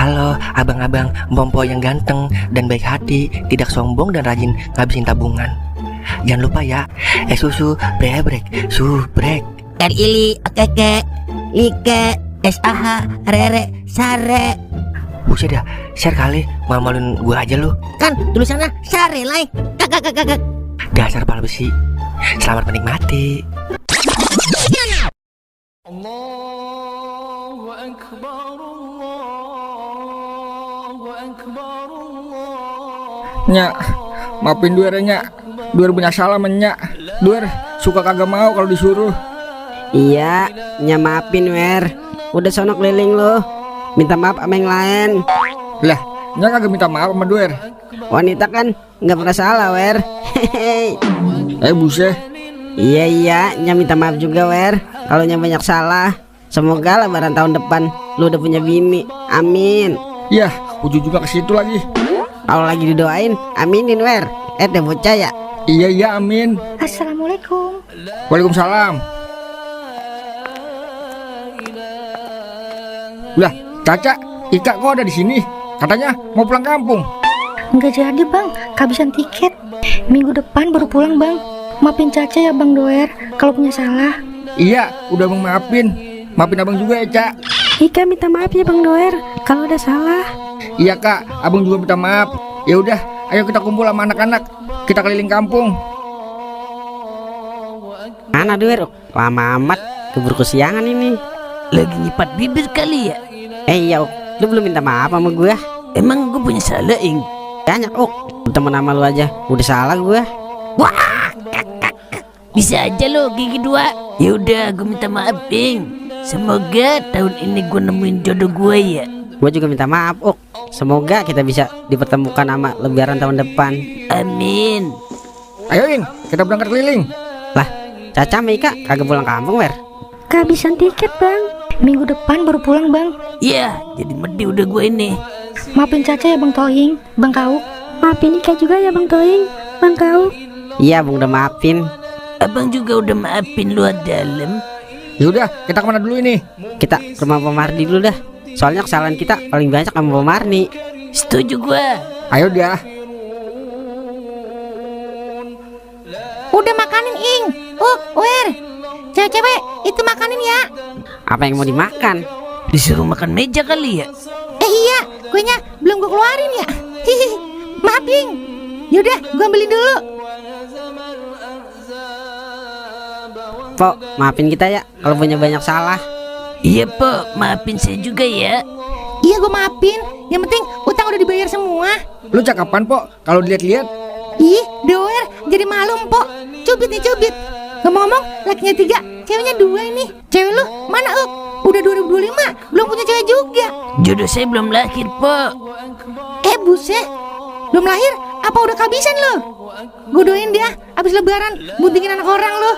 Halo abang-abang Bompo yang ganteng dan baik hati, tidak sombong dan rajin ngabisin tabungan. Jangan lupa ya, susu brebrek, subrek. Ili, okeke, like, SAH, rere, sare. Buset dah, share kali, malu-maluin gue aja lu. Kan tulisannya sare, like. Kakak. Dasar pala besi. Selamat menikmati. Allahu Akbar, Allahu Akbar, Allah. Nyak, maafin Duer ya Nyak. Duer punya salah menyak. Duer suka kagak mau kalau disuruh. Iya, maafin Wer. Udah sono keliling lo, minta maaf sama yang lain. Lah, Nyak kagak minta maaf sama Duer. Wanita kan nggak pernah salah Wer. Buset. Iya, minta maaf juga Wer. Kalau banyak salah. Semoga lebaran tahun depan lu udah punya bini. Amin. Yah, ujung juga ke situ lagi. Kalau lagi didoain, aminin Wer. Teh bocah ya. Iya, amin. Assalamualaikum. Waalaikumsalam. Lah, Caca, Ika kok ada di sini? Katanya mau pulang kampung. Nggak jadi bang, kehabisan tiket. Minggu depan baru pulang bang. Maafin Caca ya bang Doer, kalau punya salah. Iya, udah Bang maafin. Maafin abang juga ya, Cak. Ika minta maaf ya bang Doer, kalau ada salah. Iya Kak, abang juga minta maaf. Ya udah, ayo kita kumpul sama anak-anak. Kita keliling kampung. Mana Doer? Lama amat, keburu kesiangan ini. Lagi nyipat bibir kali ya? Iya, lu belum minta maaf sama gue. Emang gue punya salah, Ing? Banyak, temen sama lu aja. Udah salah gue. Wah, bisa aja lo gigi dua. Ya udah, gue minta maaf, Ing. Semoga tahun ini gue nemuin jodoh gue ya. Gue juga minta maaf, Semoga kita bisa dipertemukan sama lebaran tahun depan. Amin. Ayo Ing, kita berangkat keliling. Lah, Caca sama Ika kagak pulang kampung, Wer? Kehabisan tiket bang. Minggu depan baru pulang bang. Iya, jadi medi udah gue ini. Maafin Caca ya bang Toing, bang Kauk. Maafin Ika juga ya bang Toing, bang Kauk. Iya, Bang udah maafin. Abang juga udah maafin luar dalam. Yaudah, kita kemana dulu ini? Kita ke rumah Pak Mardi dulu dah. Soalnya kesalahan kita paling banyak sama Pak Mardi. Setuju gue. Ayo dah. Udah makanin Ing. Wer. Cewek-cewek itu makanin ya. Apa yang mau dimakan? Disuruh makan meja kali ya? Iya, kuenya belum gue keluarin ya. Hihi. Maaf Ing. Yaudah, gue ambilin dulu. Pok, maafin kita ya kalau punya banyak salah. Iya Pok, maafin saya juga ya. Iya gue maafin. Yang penting utang udah dibayar semua. Lu cakapan, Pok? Kalau dilihat-lihat. Ih, Doer jadi malu Mpok. Cubit nih cubit. Ngomong-ngomong, lakinya 3, ceweknya 2 ini. Cewek lu mana Udah 2025, belum punya cewek juga. Jodoh saya belum lahir Pok. Buset, belum lahir apa udah kehabisan lo? Gue doain dia abis lebaran buntingin anak orang lo.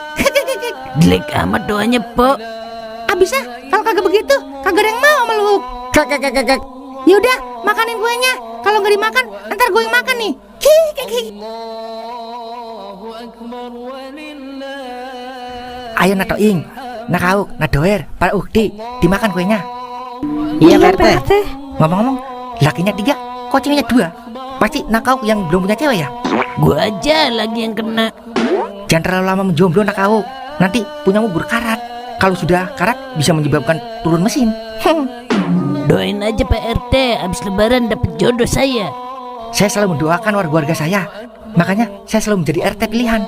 Jelek amat doanya Pok. Abisnya kalau kagak begitu kagak ada yang mau sama lu. Kak. Yaudah, makanin kuenya. Kalau nggak dimakan, ntar gue yang makan nih. Allahu Akbar, walillah. Ayo Nato Ing, Nakauk, Nadoer, para ukti, dimakan kuenya. Iya, Pak RT. Ngomong-ngomong, lakinya 3, kok ceweknya 2? Pasti Nakauk yang belum punya cewek ya? Gue aja lagi yang kena. Jangan terlalu lama menjomblo Nakauk, nanti punyamu berkarat. Kalau sudah karat bisa menyebabkan turun mesin. Doain aja Pak RT, abis lebaran dapet jodoh saya. Saya selalu mendoakan warga-warga saya. Makanya saya selalu menjadi RT pilihan.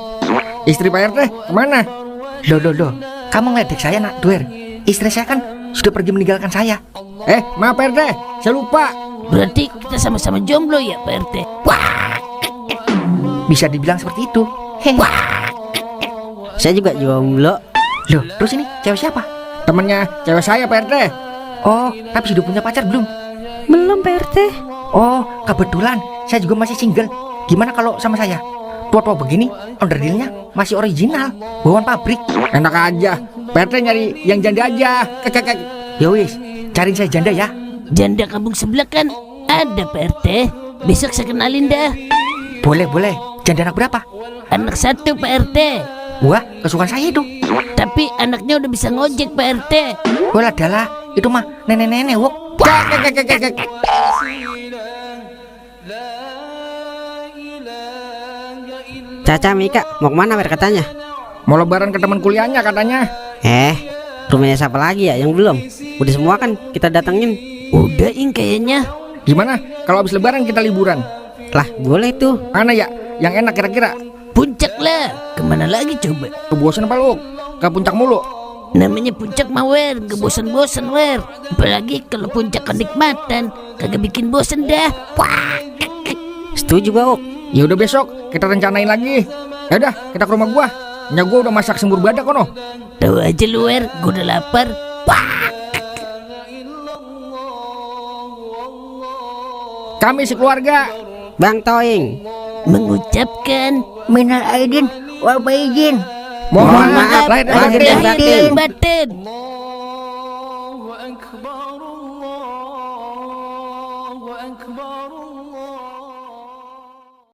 Istri Pak RT kemana? Loh, kamu ngeledek saya Nak Doer. Istri saya kan sudah pergi meninggalkan saya. Maaf Pak RT, saya lupa. Berarti kita sama-sama jomblo ya Pak RT. Wah, Bisa dibilang seperti itu. Saya juga jomblo. Loh, terus ini cewek siapa? Temennya cewek saya Pak RT. Oh, tapi sudah punya pacar belum? Belum Pak RT. Oh, kebetulan saya juga masih single. Gimana kalau sama saya? Tua-tua begini, onderdilnya masih original, bawaan pabrik. Enak aja, Pak RT nyari yang janda aja. Yowis, cariin saya janda ya. janda kampung sebelah kan ada Pak RT. Besok saya kenalin dah. Boleh. Janda anak berapa? Anak 1 Pak RT. Wah, kesukaan saya itu. Tapi anaknya udah bisa ngojek Pak RT. Walah dalah, itu mah nenek-nenek wok. Caca Mika mau kemana Wer katanya? Mau lebaran ke teman kuliahnya katanya. Rumahnya siapa lagi ya yang belum? Udah semua kan kita datengin. Udah ing kayaknya. Gimana kalau habis lebaran kita liburan? Lah boleh tuh. Mana ya yang enak kira-kira? Puncak lah. Kemana lagi coba? Kebosan apa lu? Ke puncak mulu. Namanya puncak mah Wer, gak bosan-bosan Wer. Apalagi kalau puncak kenikmatan, kagak bikin bosan dah. Wah. Setuju Bauk. Ya udah besok kita rencanain lagi. Ya udah kita ke rumah gua. Gua udah masak sembur badak kono. Tahu aja lu Wer, gua udah lapar. Wah. Kami sekeluarga Bang Toing Mengucapkan Minal aidin wal faizin. mohon maaf lahir dan lahir dan batin. batin. batin. الله أكبر الله أكبر الله